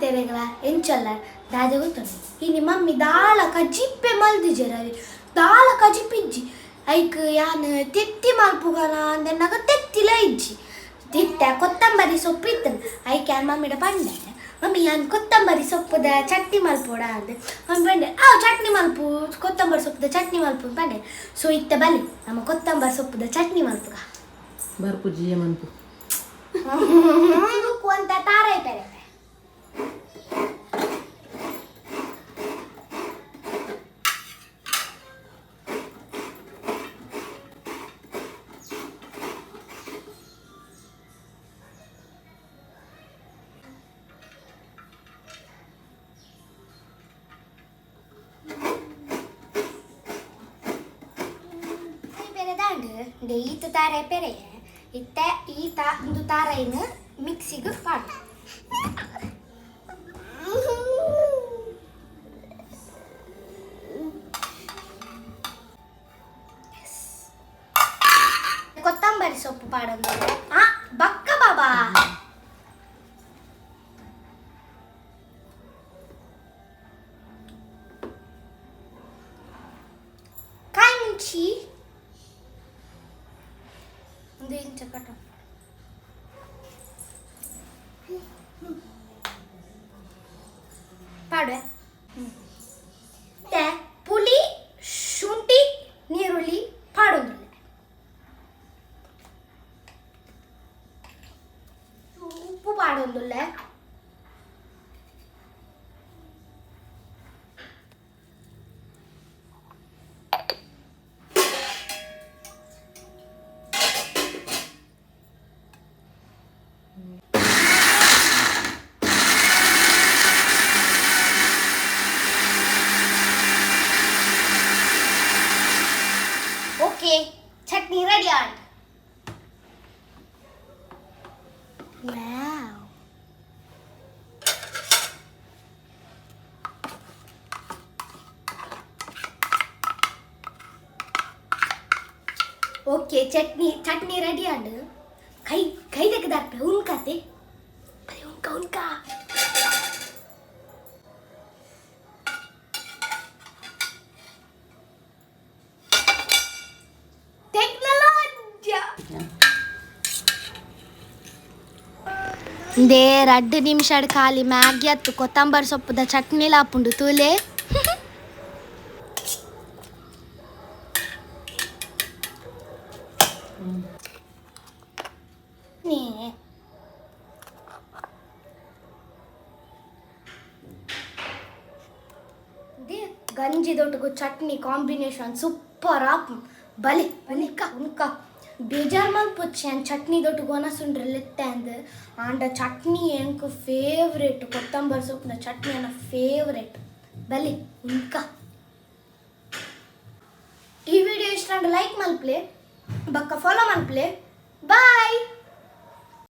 ಮಾತೆರೆಗಳ ಎಂಚಲ್ಲ ದಾದೆ ಗೊತ್ತುಂಡು ಇನಿ ಮಮ್ಮಿ ದಾಲ ಕಜಿಪ್ಪೆ ಮಲ್ದಿಜೆರ್ ಅವಿ ದಾಲ ಕಜಿಪಿಜ್ಜಿ ಐಕ್ ಯಾನ್ ತೆತ್ತಿ ಮಲ್ಪುಗನ ಅಂದೆನ್ನಗ ತೆತ್ತಿಲ ಇಜ್ಜಿ ತಿತ್ತ ಕೊತ್ತಂಬರಿ ಸೊಪ್ಪು ಇತ್ತಂದು ಐಕ್ ಯಾನ್ ಮಮ್ಮಿಡ ಪಂಡೆ ಮಮ್ಮಿ ಯಾನ್ ಕೊತ್ತಂಬರಿ ಸೊಪ್ಪುದ ಚಟ್ನಿ ಮಲ್ಪೋಡ ಅಂದ್ ಮಮ್ಮಿ ಪಂಡೆ ಆ ಚಟ್ನಿ ಮಲ್ಪು ಕೊತ್ತಂಬರಿ ಸೊಪ್ಪುದ ಚಟ್ನಿ ಮಲ್ಪು ಪಂಡೆ. ಸೊ ಇತ್ತ ಬಲಿ ನಮ್ಮ ಕೊತ್ತಂಬರಿ ಸೊಪ್ಪುದ ಚಟ್ನಿ ಮಲ್ಪುಗ. ಬರ್ಪುಜಿ ಮನ್ಪು. ಅಂತ ತಾರೈ ಪೆರೆ ದಾಂಡು ಈತ ತಾರೆ ಪೆರೆ ಇತ್ತ ಈತ ಒಂದು ತಾರೈನ ಮಿಕ್ಸಿಗೆ ಪಾಡು. ಕೊತ್ತಂಬರಿ ಸೊಪ್ಪು ಪಾಡೊಂದು ಆ ಬಕ್ಕ ಬಾಬಾ. ಕಾಯಿ ಮುಂಚಿ ಒಂದು ಇಂಚ ಕಟ ಪಾಡುವೆ. ಮತ್ತೆ ಪುಲಿ ಶುಂಠಿ ನೀರುಳ್ಳಿ ಪಾಡೊಂದುಲ್ಲೆ. ಉಪ್ಪು ಪಾಡೊಂದುಲ್ಲೆ. ಓಕೆ, ಚಟ್ನಿ ರೆಡಿ ಆಂಡ್. ವಾವ್. ಓಕೆ, ಚಟ್ನಿ ಚಟ್ನಿ ರೆಡಿ ಆಂಡ್. ಕೈ ಕೈ ತೆಗೆದಾಕ್ತೆ ಉನ್ಕಾತೆ ಬರೀ ಉನ್ಕ ಉನ್ಕ. ಟೆಕ್ನಾಲಜಿ ಇಂದೇ ರಡ್ಡು ನಿಮಿಷಡ್ ಖಾಲಿ ಮ್ಯಾಗಿ ಅತ್ತು ಕೊತ್ತಂಬರಿ ಸೊಪ್ಪುದ ಚಟ್ನಿ ಲಾಪುಂಡು ತೂಲೆ. ನೇ ಗಂಜಿ ದೊಟ್ಟಗು ಚಟ್ನಿ ಕಾಂಬಿನೇಷನ್ ಸೂಪರ್ ಆಪ್. ಬಲಿ ಉನ್ಕ ಉನ್ಕ. ಬೇಜಾರ್ ಮಲ್ಪೊಚ್ಚಿ ಯಾನ್ ಚಟ್ನಿ ದೊಟ್ಟುಗು ಒನಸುಂಡ್ರೆ ಲೆತ್ತೆ ಅಂದ್. ಆಂಡ ಚಟ್ನಿ ಎಂಕ್ ಫೇವ್ರೇಟ್, ಕೊತ್ತಂಬರಿ ಸೊಪ್ಪುನ ಚಟ್ನಿ ಎನ್ನ ಫೇವ್ರೇಟ್. ಬಲಿ ಉನ್ಕ. ಈ ವಿಡಿಯೋ ಇಷ್ಟ ಆಂಡ ಲೈಕ್ ಮಲ್ಪ್ಲೆ ಬೊಕ್ಕ ಫಾಲೋ ಮಲ್ಪ್ಲೆ. ಬಾಯ್.